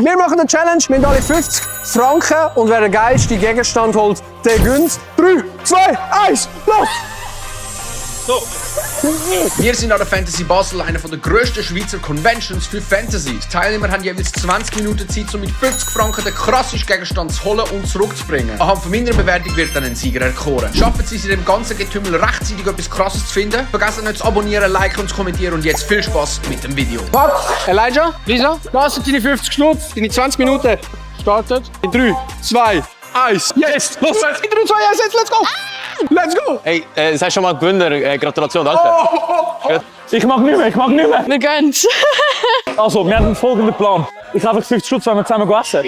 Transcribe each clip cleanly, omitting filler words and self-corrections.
Wir machen eine Challenge. Wir haben alle 50 Franken und wer den geilsten Gegenstand holt, der gewinnt. 3, 2, 1, los! So. Wir sind an der Fantasy Basel, einer der grössten Schweizer Conventions für Fantasy. Die Teilnehmer haben jeweils 20 Minuten Zeit, um mit 50 Franken den krassesten Gegenstand zu holen und zurückzubringen. Anhand von meiner Bewertung wird dann ein Sieger erkoren. Schaffen Sie es in dem ganzen Getümmel rechtzeitig etwas Krasses zu finden? Vergessen nicht zu abonnieren, liken und zu kommentieren und jetzt viel Spaß mit dem Video. Warte, Elijah, Lisa, da sind deine 50 Stutz, deine 20 Minuten. Startet in 3, 2, 1, yes! Los! In 3, 2, 1, jetzt, let's go! Let's go! Hey, sei schon mal Gewinner. Gratulation, danke. Ich mag nicht mehr. Wir gönnen's. Also, wir haben folgenden Plan. Ich habe 50 Stutz, wenn wir zusammen essen.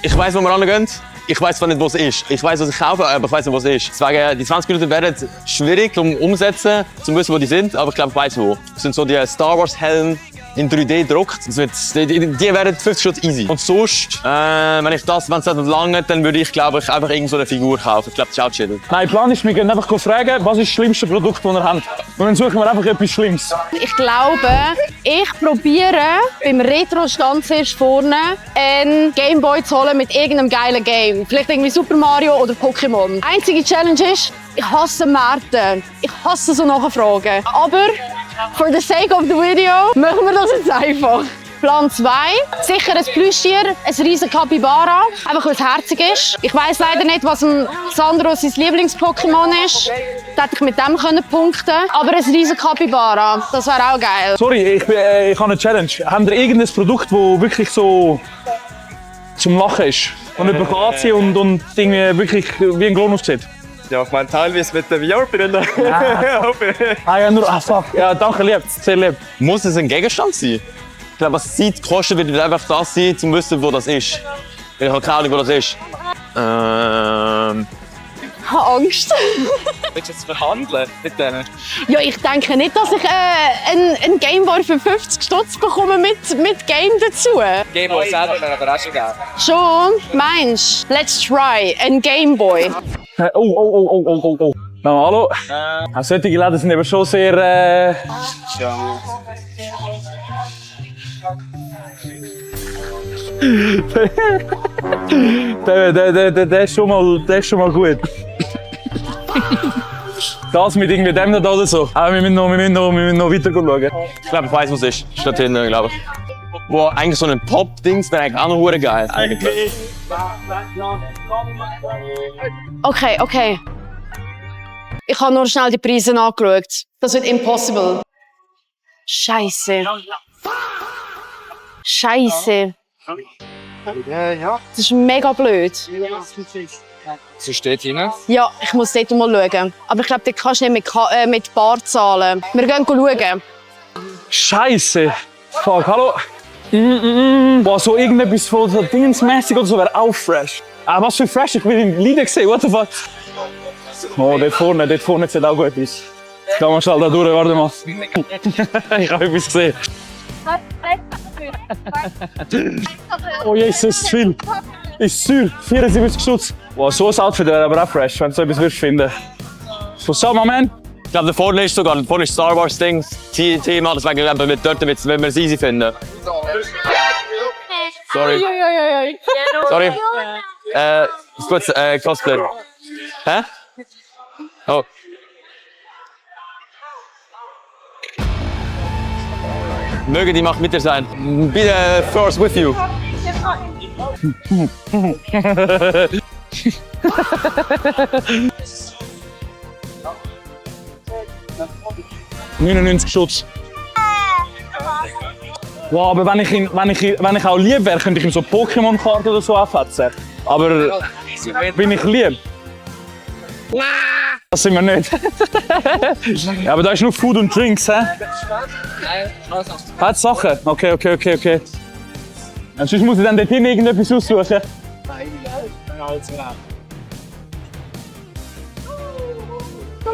Ich weiss, wo wir angehen. Ich weiss zwar nicht, wo es ist. Ich weiss, was ich kaufe, aber ich weiss nicht, wo es ist. Deswegen, die 20 Minuten werden schwierig zum Umsetzen, zum wissen, wo die sind. Aber ich glaube, ich weiss wo. Das sind so die Star Wars Helme in 3D gedruckt. Die werden 50 Stutz easy. Und sonst, wenn es nicht lange, dann würde ich, glaube ich, einfach irgend so eine Figur kaufen. Ich glaube, das ist auch chill. Nein, der Plan ist, wir gehen einfach fragen, was ist das schlimmste Produkt, das ihr habt. Und dann suchen wir einfach etwas Schlimmes. Ich glaube, ich probiere beim Retro-Stand zuerst vorne einen Gameboy zu holen mit irgendeinem geilen Game. Vielleicht irgendwie Super Mario oder Pokémon. Einzige Challenge ist, ich hasse Märkte. Ich hasse so Nachfragen. Aber for the sake of the video machen wir das jetzt einfach. Plan 2. Sicher ein Plüschtier, ein riesen Capybara. Einfach weil es herzig ist. Ich weiss leider nicht, was Sandro sein Lieblings-Pokémon ist. Da hätte ich mit dem punkten können. Aber ein riesen Capybara, das wäre auch geil. Sorry, ich habe eine Challenge. Habt ihr irgendein Produkt, das wirklich so zum Lachen ist? Und jemand kann anziehen und irgendwie wirklich wie ein Klon aussieht? Ja, ich meine teilweise mit der VR-Brille. Fuck. Ja, danke, lieb. Sehr lieb. Muss es ein Gegenstand sein? Ich glaube, was Zeit kostet, wird einfach das sein, um zu wissen, wo das ist. Ich habe keine Ahnung, wo das ist. Ich habe Angst. Willst du jetzt verhandeln mit denen? Ja, ich denke nicht, dass ich einen Gameboy für 50 Stutz bekomme mit Game dazu. Gameboy selber wäre aber auch schon geil. Schon? Meinst du? Let's try. Ein Gameboy. Oh. Na, hallo. Solche Läden sind eben schon sehr... Ja. der ist schon mal gut. Das mit irgendwie dem nicht oder so. Aber wir müssen noch weiter schauen. Ich glaube, ich weiss, wo es ist. Steht hinten, glaube ich. Wo eigentlich so ein Pop-Dings wäre eigentlich auch noch verdammt geil. Eigentlich. Okay. Ich habe nur schnell die Preise angeschaut. Das wird impossible. Scheiße. Ja. Das ist mega blöd. So steht hinein. Ja, ich muss dort mal schauen. Aber ich glaube, dort kannst du nicht mit Bar zahlen. Wir gehen schauen. Scheiße. Fuck, hallo. Boah, so irgendetwas von so Dingensmäßig oder so wäre auch fresh. Ah, was für fresh? Ich will ihn Lieder sehen, what the fuck? Oh, dort vorne sieht auch gut aus. Gehen wir schnell da durch, warte mal. Ich habe etwas gesehen. Oh Jesus, ist zu viel. Ist zu viel. 74 Stutz. Wow, so ein Outfit wäre aber auch fresh, wenn du so etwas würdest finden. What's up, my man? Ich glaube, da vorne ist Star Wars Ding, Thema, deswegen glaube ich, dort wenn wir es easy finden. Sorry. Sorry. Ist gut, Cosplay. Hä? Oh. Möge die Macht mit dir sein. Be the force with you. 99 Stutz. Wow, aber wenn ich auch lieb wäre, könnte ich ihm so Pokémon-Karten oder so anfetzen. Aber bin ich lieb? Das sind wir nicht. Ja, aber da ist nur Food und Drinks, hä? Hat Sachen? Okay. Und sonst muss ich dann dort hin irgendetwas aussuchen.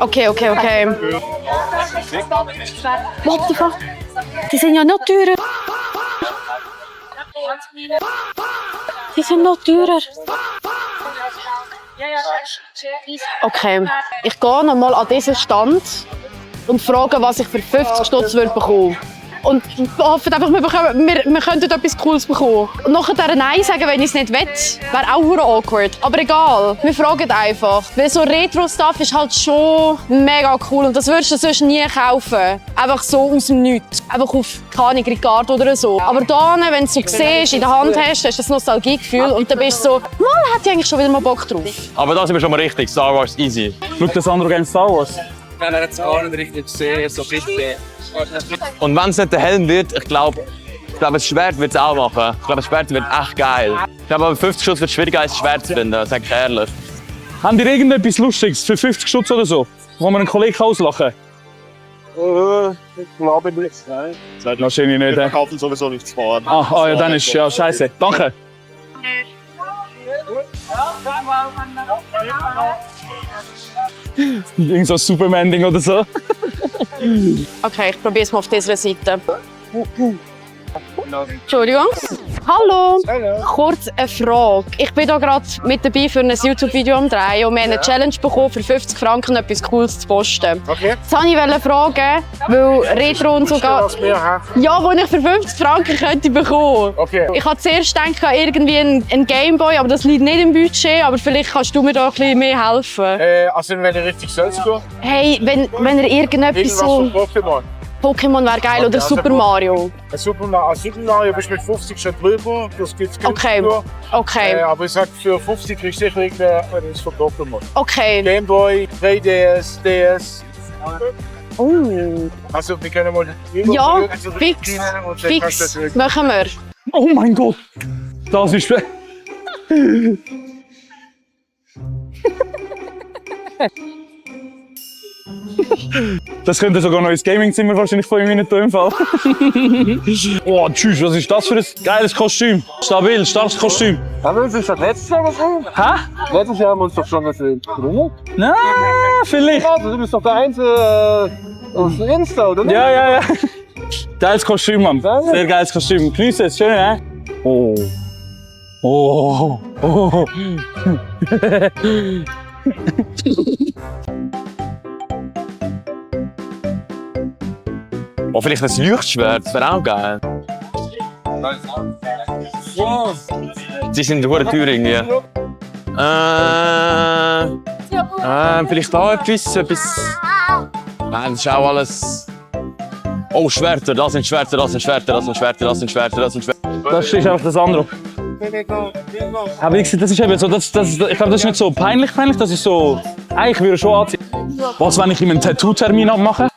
Okay. What the fuck? Die sind ja noch teurer. Okay, ich gehe noch mal an diesen Stand und frage, was ich für 50 Stutz bekomme. und hoffen einfach, wir könnten etwas Cooles bekommen. Und nachher Nein sagen, wenn ich es nicht will, wäre auch verdammt awkward. Aber egal, wir fragen einfach. Weil so Retro-Stuff ist halt schon mega cool und das würdest du sonst nie kaufen. Einfach so aus dem Nichts. Einfach auf, keine Ahnung, Ricardo oder so. Aber da, wenn du es so siehst, in der Hand hast du das Nostalgiegefühl und dann bist du so, mal, hätte ich eigentlich schon wieder mal Bock drauf. Aber da sind wir schon mal richtig. Star Wars, easy. Schau das andere Game Star Wars. Wenn er jetzt gar nicht richtig sehe, so richtig. Und wenn es nicht der Helm wird, ich glaube, das Schwert wird es auch machen. Ich glaube, das Schwert wird echt geil. Ich glaube, aber 50 Schuss wird schwieriger als das Schwert zu finden, sag ich ehrlich. Habt ihr irgendetwas Lustiges für 50 Stutz oder so, wo man einen Kollegen auslachen kann? Ich glaube nicht, nein. Wahrscheinlich nicht. Wir kaufen sowieso nichts vor. Ja, dann ist ja scheiße. Danke. Irgend so ein Superman-Ding oder so. Okay, ich probiere es mal auf dieser Seite. Entschuldigung. Hallo. Kurz eine Frage. Ich bin hier gerade mit dabei für ein YouTube-Video am Drehen und wir haben eine Challenge bekommen, für 50 Franken etwas Cooles zu posten. Okay. Jetzt wollte ich fragen, weil Retro und sogar... Ja, wo ich für 50 Franken könnte bekommen. Okay. Ich habe zuerst gedacht, irgendwie ein Gameboy, aber das liegt nicht im Budget. Aber vielleicht kannst du mir da ein bisschen mehr helfen. Also wenn ihr richtig selbst geht, Hey, wenn ihr irgendetwas irgendwas so... von Pokémon. Pokémon wäre geil oder also Super Mario. Super Mario bist du mit 50 schon drüber, das gibt's Okay, günstiger. okay, Aber ich sag, für 50 kriegst du sicher irgendwas von Pokémon. okay. Gameboy, 3DS, DS. Oh. Also wir können mal... Ja, also fix, rein und dann kannst du fix. das Machen wir. Oh mein Gott. Das ist... Das könnte sogar noch ins Gamingzimmer wahrscheinlich von ihm in dem Fall. Oh, tschüss, was ist das für ein geiles Kostüm? Stabil, starkes Kostüm. Haben wir uns das letztes Jahr gesehen? Hä? Letztes Jahr haben wir uns doch schon gesehen. Oder? Na, vielleicht. Also, du bist doch der Einzige auf Insta, oder? Ja. Geiles Kostüm, Mann. Sehr geiles Kostüm. Grüße, ist schön, hä? Oh. Oh. Oh. Oh, vielleicht ein Leuchtschwert, das wäre auch geil. Sie sind hure teuer irgendwie. Vielleicht da etwas. Nein, das ist auch alles. Oh, Schwerter, das sind Schwerter, das sind Schwerter, das sind Schwerter, das sind Schwerter, das sind Schwerter. Das ist einfach das andere. Aber ich, das ist eben so, ich glaube, das ist nicht so peinlich, das ist so. Eigentlich würde ich schon anziehen. Was, wenn ich ihm einen Tattoo-Termin abmache?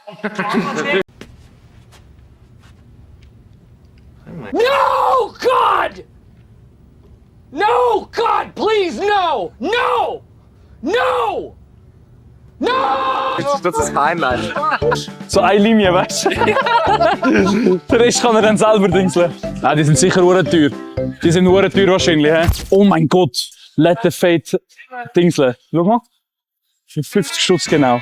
No, God! No, God, please, no! No! No! No! Das ist Heimat. So eine Linie, weißt du? Den Rest kann er dann selber dingseln. Ah, die sind sicher teuer. Die sind teuer wahrscheinlich, hä? Oh mein Gott! Let the Fate dingseln. Schau mal. Für 50 Stutz genau.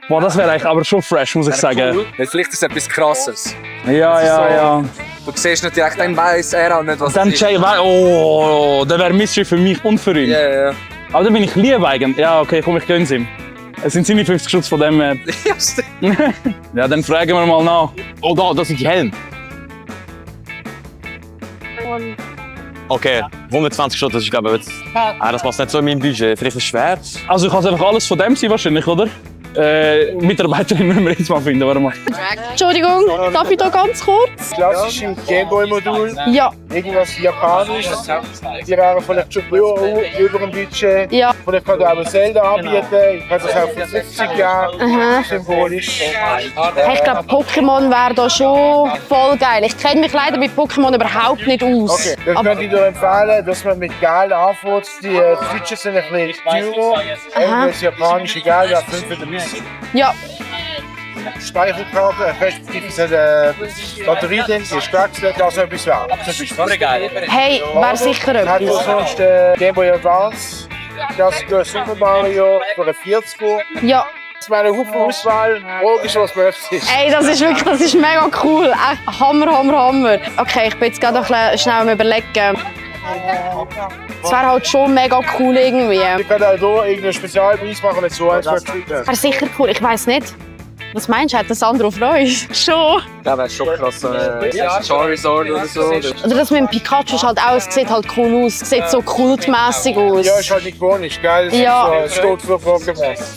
Boah, das wäre eigentlich aber schon fresh, muss ich sagen. Vielleicht ist es etwas Krasses. Ja. Du siehst nicht direkt, dann weiss er auch nicht, was Dann es ist. Jay, oh, der wäre Mystery für mich und für ihn. Ja. Aber dann bin ich lieb eigentlich. Ja, okay, komm, ich gönn's ihm. Es sind seine 50 Stutz von dem. Ja, stimmt. Ja, dann fragen wir mal nach. Oh, da, das sind die Helme. Okay, 120 Stunden, das ist glaube ich jetzt. Das passt nicht so in mein Budget. Vielleicht ein Schwert. Also kann es einfach alles von dem sein wahrscheinlich, oder? Mitarbeiterin müssen wir jetzt mal finden, warte mal. Entschuldigung, darf ich da ganz kurz? Klassisch im Gameboy-Modul, Ja, irgendwas Japanisch. Die wären vielleicht schon über dem Budget. ja. Vielleicht kann ich auch Zelda anbieten. Ich kann das auch für 50 Jahre symbolisch. Hey, ich glaube, Pokémon wäre da schon voll geil. Ich kenne mich leider mit Pokémon überhaupt nicht aus. Okay, das könnte ich dir empfehlen, dass man mit Geld anfängt. Die Switches sind ein bisschen teurer. Das japanische Geld hat 5 Ja, Speicherkarte, respektive es hat eine Batterie drin, die ist gewechselt, also etwas wert. hey, wäre sicher Dann hat etwas. man sonst Game Boy Advance, das Super Mario für den 40er. Ja. Das wäre eine gute Auswahl, logisch, was man öfters ist. Ey, das ist wirklich, das ist mega cool. Echt Hammer. Okay, ich bin jetzt gerade noch ein bisschen schnell am Überlegen. Das wäre halt schon mega cool irgendwie. Ich kann auch hier irgendeinen Spezialpreis machen, wenn es so eins wird. Wäre sicher cool, ich weiss nicht. Was meinst du, hat das Sandro Freude? Schon. Ja, wäre schon krass, Charizard oder so. Oder das mit dem Pikachu ist halt auch, es sieht halt cool aus. Es sieht so kultmässig aus. Ja, ist halt ikonisch, gell? Das Ja. ist so ein Sturzprogramm.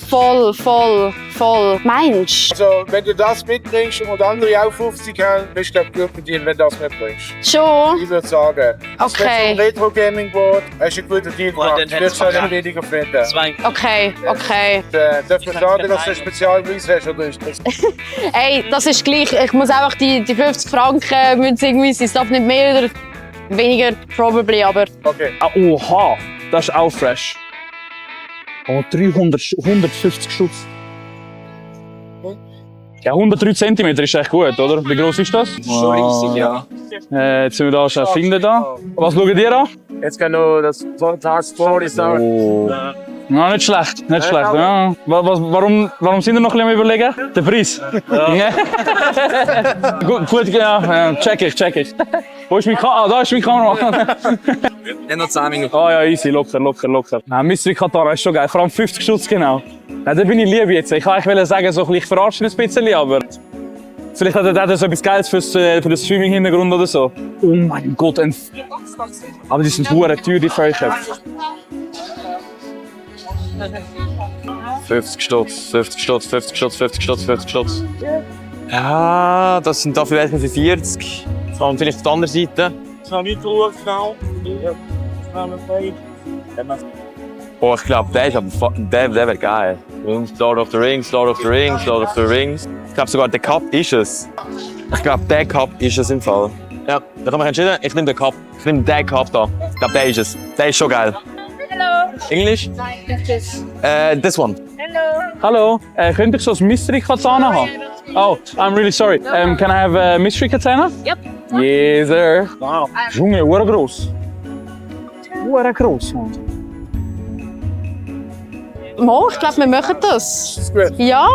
Voll. Meinst Also, wenn du das mitbringst und andere auch 50 haben, bist du gut bedient, wenn du das mitbringst. du? Schon. Ich würde sagen. Okay. Ein Retro-Gaming-Board, hast du einen guten Deal gemacht. Du wirst es nicht weniger finden. Okay. Darf man sagen, dass du einen Spezialpreis hast, oder ist das? Ey, das ist gleich. Ich muss einfach die 50 Franken müssen irgendwie sein. Es darf nicht mehr oder weniger, probably, aber... Okay. Ah, oha, das ist auch fresh. Oh, 150 Stutz. Ja, 103 cm ist echt gut, oder? Wie groß ist das? Schon riesig, ja. Jetzt sind wir da schon finden da. Was schaut ihr an? Jetzt kann nur das Tags vor ist auch. Oh. Ja, nicht schlecht. Ja. Warum sind wir noch ein bisschen am Überlegen? Der Preis. Ja. gut, ja, check ich. Wo ist mein Kamera? Da ist mein Kamera. Ja, noch 10 Minuten. Ah ja, easy, locker. Nein, Mystery Katana ist schon geil. Vor allem 50 Stutz genau. Ja, da bin ich lieb jetzt. Ich wollte sagen, so ich verarsche ihn ein bisschen, aber vielleicht hat er so etwas Geiles für den Streaming-Hintergrund oder so. Oh mein Gott, aber die sind hure teuer, die Völker. 50 Stutz. Ja, das sind dafür welche für 40. Vor allem vielleicht auf der anderen Seite. Oh, ich glaube, der ist aber der wäre geil. Lord of the Rings. Ich glaube sogar der Cup ist es. Ich glaube, der Cup ist es im Fall. Ja, da haben wir entschieden. Ich nehme den Cup. Ich nehme den Cup da. Ich glaube, der ist es. Der ist schon geil. Hello. English? This one. Hallo, könnte ich so ein Mystery Katana haben? Oh, I'm really sorry. Can I have a Mystery Katana? Yep. Yes, sir. Wow. Junge, hure groß. Mann. Mo, ich glaube, wir machen das. Ist gut. Ja,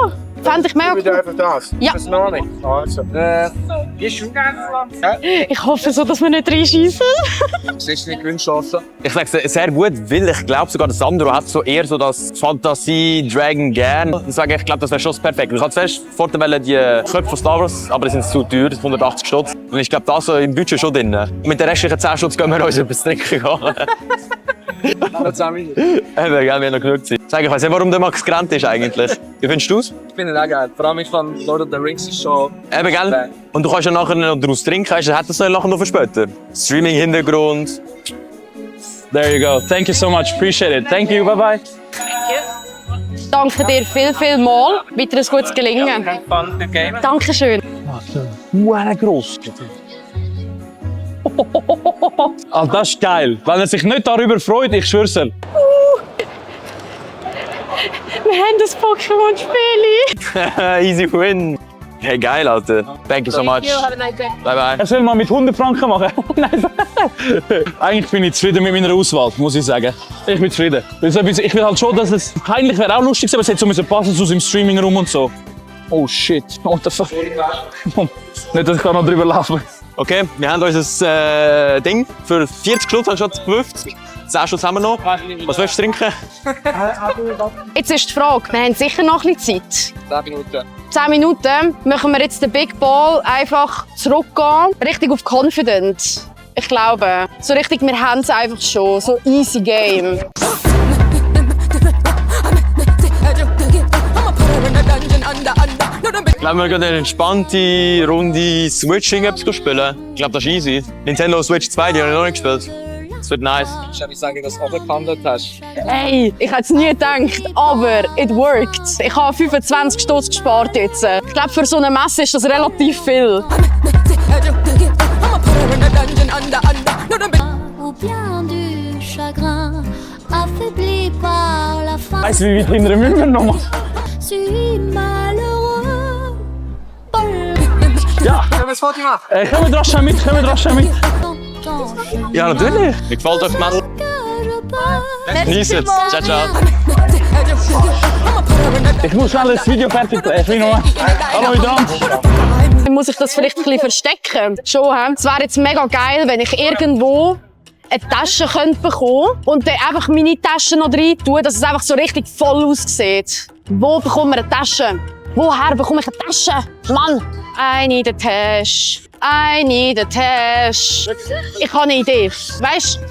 fände ich mega Ich will cool. einfach das. Ja. Das ist noch nicht. Also. Ich hoffe so, dass wir nicht reinschießen. Das ist nicht Gewinnchance. Ich sage es sehr gut, weil ich glaube sogar der Sandro hat so eher so das Fantasie-Dragon gern. Ich sage, ich glaube, das wäre schon perfekt. Ich hatte zuerst vorher die Köpfe von Star Wars, aber die sind zu teuer, das 180 Stutz. Und ich glaube, das so im Budget schon drin. Mit den restlichen 10 Stutz gehen wir uns über das Trinken gehen. Noch 10 Minuten. Wir haben noch genug Zeit. Ich weiß nicht, warum der Max gerannt ist eigentlich. Wie findest du es? Ich finde ihn auch geil. Vor allem ich fand Lord of the Rings ist schon... Eben, gell? Und du kannst ja nachher noch daraus trinken, weißt du, hat das nachher noch für später. Streaming-Hintergrund. There you go. Thank you so much. Appreciate it. Thank you. Bye bye. Danke dir viel mal. Weiter ein gutes Gelingen. Dankeschön. Hure groß. Also das ist geil. Wenn er sich nicht darüber freut, ich schwör's ihm. Wir haben das Pokémon-Spiel. Easy win. Hey, geil, Alter. Thank you so much. Have a nice day. Bye bye. Er soll mal mit 100 Franken machen. Nein. Eigentlich bin ich zufrieden mit meiner Auswahl, muss ich sagen. Ich bin zufrieden. Ich will halt schon, dass es peinlich wäre, auch lustig, aber es hätte so müssen passen aus dem Streaming rum und so. Oh shit, what the fuck. Nicht, dass ich da noch drüber laufe. Okay, wir haben unser Ding für 40 Stutz anstatt 50. 10 Stutz haben wir noch. Was willst du trinken? Jetzt ist die Frage, wir haben sicher noch ein bisschen Zeit. 10 Minuten. 10 Minuten machen wir jetzt den Big Ball einfach zurückgehen, richtig auf Confident. Ich glaube, so richtig, wir haben es einfach schon, so easy game. Ich glaube, wir gehen eine entspannte Runde Switching spielen. Ich glaube, das ist easy. Nintendo Switch 2, die habe ich noch nicht gespielt. Das wird nice. Soll ich sagen, dass du overcombat hast? Hey, ich hätte es nie gedacht, aber it worked. Ich habe 25 Stutz gespart jetzt. Ich glaube, für so eine Messe ist das relativ viel. Weißt du, wie weit hinterher müssen wir noch? Ja, Ja, was wollt ihr machen? kommen wir rasch mit. Ja, natürlich. Mir gefällt euch die Messe. Genießt es. Ciao, ciao. Ich muss schnell das Video fertig bringen. Hallo, Idan. Dann muss ich das vielleicht ein bisschen verstecken. Schon, es wäre jetzt mega geil, wenn ich irgendwo eine Tasche bekommen könnte und dann einfach meine Tasche noch rein tun, dass es einfach so richtig voll aussieht. Wo bekommen wir eine Tasche? Woher bekomme ich eine Tasche? Mann! I need a Tasche. I need a Tasche. Ich habe eine Idee. Weißt du,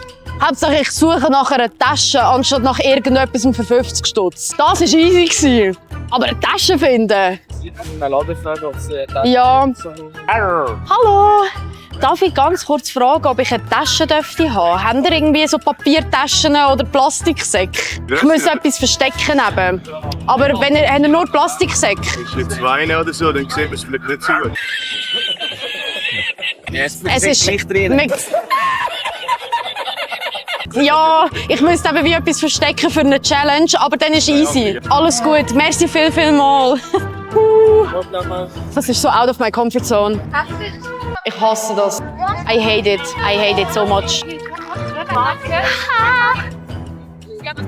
Hauptsache ich suche nach einer Tasche, anstatt nach irgendetwas für 50 Stutz. Das war easy. Aber eine Tasche finden? Ja. Hallo. Darf ich ganz kurz fragen, ob ich eine Tasche dürfte haben? Habt ihr irgendwie so Papiertaschen oder Plastiksäcke? Ich muss etwas verstecken eben. Aber habt ihr nur Plastiksäcke? Ist jetzt Weine oder so, dann sieht man es vielleicht nicht so gut. Es ist ja, ich müsste eben wie etwas verstecken für eine Challenge, aber dann ist easy. Alles gut, merci viel mal. Das ist so out of my comfort zone. Ich hasse das. I hate it so much. Ich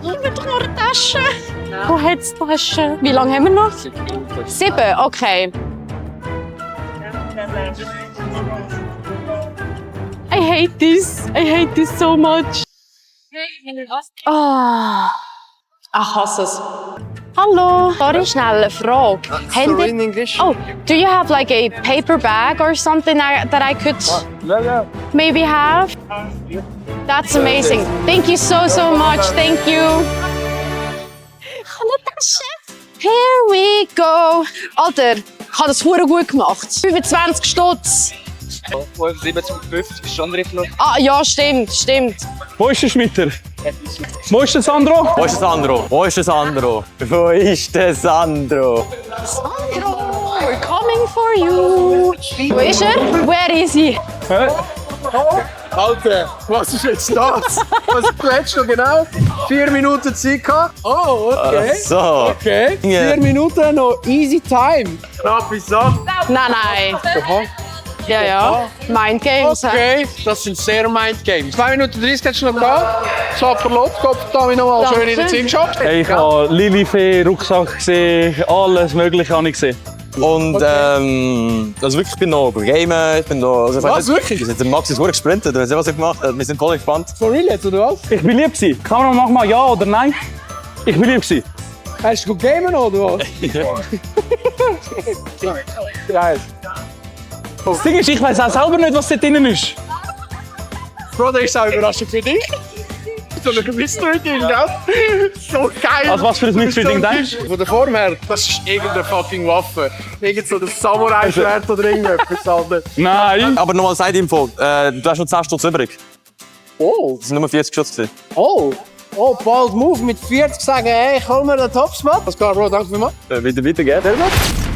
will doch nur eine Tasche. Wo hat's Tasche? Wie lange haben wir noch? 7, okay. I hate this so much. Ah, ich hasse es. Hallo, sorry, schnell eine Frage. Sorry, in English? Oh, do you have like a paper bag or something that I could maybe have? That's amazing. Thank you so much. Thank you. Ich habe eine Tasche. Here we go. Alter, ich habe das verdammt gut gemacht. 25 Stutz. 57 ist schon richtig noch. Ah, ja, stimmt. Wo ist der Schmitter? Wo ist der Sandro? Wo ist der Sandro? Wo ist der Sandro? Wo ist der Sandro? Sandro, we're coming for you. Wo ist er? Where is he? Alter, was ist jetzt das? Was quetscht du genau? 4 Minuten Zeit gehabt. Oh, okay. So. Okay. 4 Minuten noch easy time. Knappe Sache. Nein. Ja. Mind Games. Okay, das sind sehr Mind Games. 2 Minuten 30 hast du noch gehabt. So verlot, Kopf da nochmal Danke. schön in den Sinn geschafft. Hey, ich habe Lilifee, Rucksack gesehen, alles Mögliche habe ich gesehen. Und also wirklich, ich bin noch gamen, ich bin noch... Also, Was, wirklich? Der Max ist wirklich gesprintet, wir sehen, was er gemacht hat. Wir sind voll gespannt. For real jetzt, oder was? Ich bin lieb gewesen. Kameramann, mach mal ja oder nein. Ich bin lieb gewesen. Hast du gut gamen oder was? Geil. Das Ding ist, ich weiß auch selber nicht, was da drinnen ist. Bro, das ist auch überraschend für dich. So ein Mystery-Ding, gell? So geil! Also was für ein Mystery-Ding denkst du? Von der Form her, das ist irgendeine fucking Waffe. Irgend so ein Samurai-Schwert oder irgendetwas, Alter. Nein. Aber nochmal Side-Info, du hast noch 10 Stutz übrig. Oh, Das sind nur 40 Stutz gewesen. oh, bold move mit 40 sagen, hey, ich hol mir den Topspot. Das geht, Bro, danke vielmals. Bitte, geht.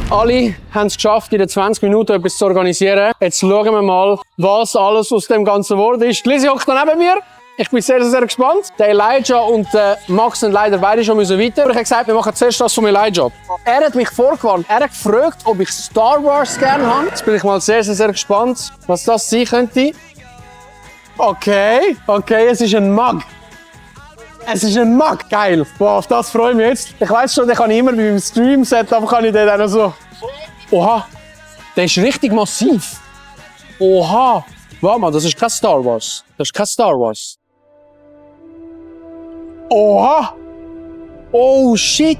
Alle haben es geschafft, in den 20 Minuten etwas zu organisieren. Jetzt schauen wir mal, was alles aus dem Ganzen geworden ist. Lizzie hockt da neben mir. Ich bin sehr gespannt. Der Elijah und Max sind leider beide schon weiter. Ich habe gesagt, wir machen zuerst das von Elijah. Er hat mich vorgewarnt. Er hat gefragt, ob ich Star Wars gerne habe. Jetzt bin ich mal sehr gespannt, was das sein könnte. Okay, es ist ein Mug. Es ist ein Mug. Geil. Boah, auf das freue ich mich jetzt. Ich weiss schon, den kann ich immer beim Stream-Setup kann ich den dann so... Oha, der ist richtig massiv. Oha. Warte mal, das ist kein Star Wars. Oha. Oh, shit.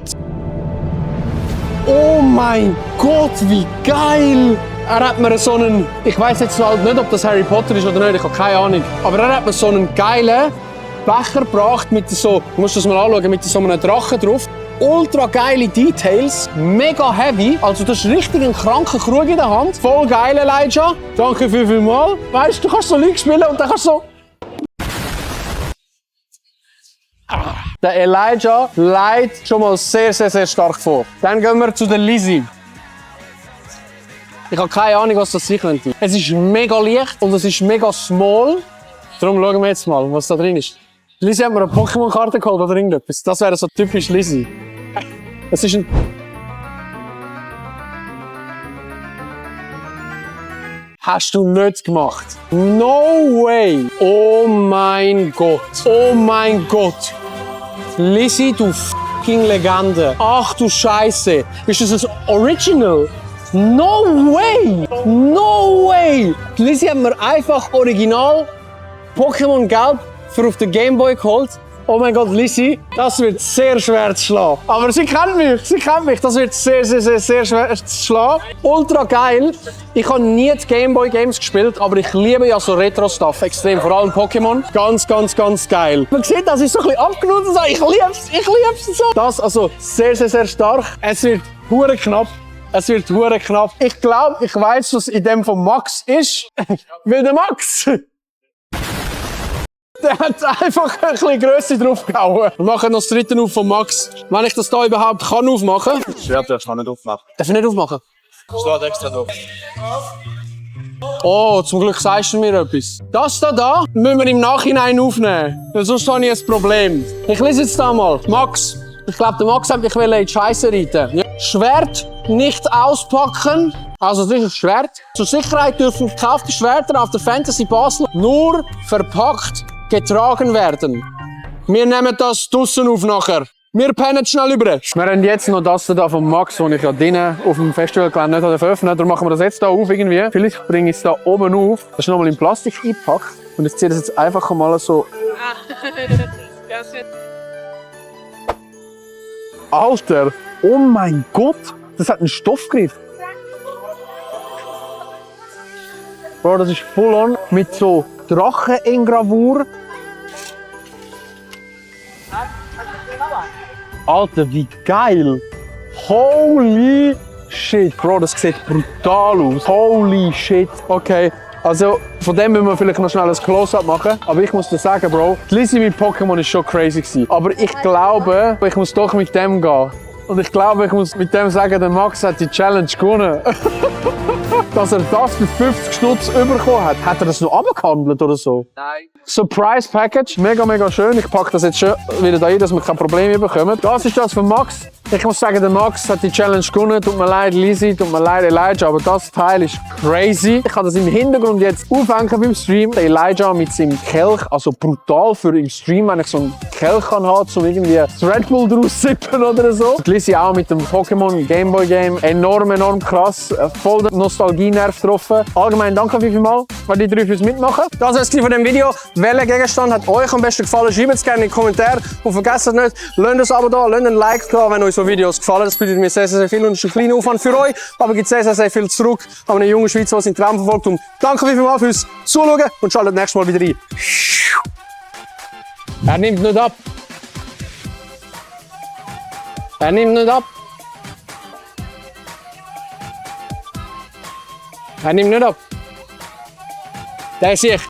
Oh mein Gott, wie geil. Er hat mir so einen... Ich weiss jetzt halt nicht, ob das Harry Potter ist oder nicht. Ich habe keine Ahnung. Aber er hat mir so einen geilen Becher gebracht mit so... Du musst das mal anschauen, mit so einem Drachen drauf. Ultra geile Details, mega heavy. Also das ist richtig ein kranker Krug in der Hand. Voll geil, Elijah. Danke vielmals. Weißt du, kannst so League spielen und dann kannst du so... Der Elijah leitet schon mal sehr stark vor. Dann gehen wir zu der Lizzie. Ich habe keine Ahnung, was das sein könnte. Es ist mega leicht und es ist mega small. Darum schauen wir jetzt mal, was da drin ist. Lizzie hat mir eine Pokémon-Karte geholt oder irgendetwas. Das wäre so typisch Lizzie. Es ist ein... Hast du nicht gemacht? No way! Oh mein Gott! Oh mein Gott! Lizzie, du fucking Legende! Ach du Scheiße! Ist das ein Original? No way! No way! Lizzie hat mir einfach original Pokémon Gelb für auf den Gameboy geholt. Oh mein Gott, Lizzie, das wird sehr schwer zu schlagen. Aber sie kennt mich. Das wird sehr schwer zu schlagen. Ultra geil. Ich habe nie die Gameboy Games gespielt, aber ich liebe ja so Retro-Stuff extrem. Vor allem Pokémon. Ganz geil. Man sieht, das ist so ein bisschen abgenutzt. Ich lieb's so. Das also sehr stark. Es wird hure knapp. Ich glaube, ich weiß, was in dem von Max ist. Weil der Max, der hat einfach ein bisschen Grösse draufgehauen. Wir machen noch das dritte auf von Max. Wenn ich das hier überhaupt kann aufmachen. Schwert darfst du nicht aufmachen. Darf ich nicht aufmachen? Steht extra drauf. Oh, zum Glück sagst du mir etwas. Das da müssen wir im Nachhinein aufnehmen. Weil sonst habe ich ein Problem. Ich lese jetzt da mal. Max. Ich glaube, der Max hat mich in die Scheiße reiten. Ja. Schwert nicht auspacken. Also das ist ein Schwert. Zur Sicherheit dürfen gekaufte Schwerter auf der Fantasy Basel nur verpackt getragen werden. Wir nehmen das draussen auf nachher. Wir pennen schnell über. Wir haben jetzt noch das da von Max, das ich ja drinnen auf dem Festivalgelände nicht veröffentlicht habe. Darum machen wir das jetzt hier auf irgendwie. Vielleicht bringe ich es da oben auf. Das ist nochmal in Plastik eingepackt. Und ich ziehe das jetzt einfach mal so. Alter! Oh mein Gott! Das hat einen Stoffgriff. Bro, das ist full on mit so Drachen-Engravur. Alter, wie geil! Holy shit! Bro, das sieht brutal aus. Holy shit! Okay, also von dem müssen wir vielleicht noch schnell ein Close-Up machen. Aber ich muss dir sagen, Bro, die Lizzie mit Pokémon war schon crazy gewesen. Aber ich glaube, ich muss doch mit dem gehen. Und ich glaube, ich muss mit dem sagen, der Max hat die Challenge gewonnen. Dass er das für 50 Stutz bekommen hat. Hat er das noch abgehandelt oder so? Nein. Surprise Package. Mega schön. Ich packe das jetzt schon wieder da rein, dass wir kein Problem bekommen. Das ist das von Max. Ich muss sagen, der Max hat die Challenge gewonnen. Tut mir leid, Lizzie, tut mir leid, Elijah, aber das Teil ist crazy. Ich kann das im Hintergrund jetzt aufhängen beim Stream. Der Elijah mit seinem Kelch, also brutal für im Stream, wenn ich so einen Kelch kann haben, um irgendwie das Red Bull draus sippen oder so. Und Lizzie auch mit dem Pokémon Gameboy Game. Enorm krass. Voll der Nostalgie-Nerv getroffen. Allgemein danke vielmals, weil die drei fürs Mitmachen. Das war es von dem Video. Welcher Gegenstand hat euch am besten gefallen? Schreibt es gerne in die Kommentare. Und vergesst nicht, lasst ein Abo da, lasst ein Like da, wenn euch so Videos gefallen. Das bedeutet mir sehr viel und ist ein kleiner Aufwand für euch. Aber gibt sehr viel zurück an einen jungen Schweizer, der seinen Traum verfolgt. Und danke vielmals fürs Zuschauen und schaltet nächstes Mal wieder rein. Er nimmt nicht ab. Er nimmt nicht ab. Er nimmt nicht ab. Der ist ich.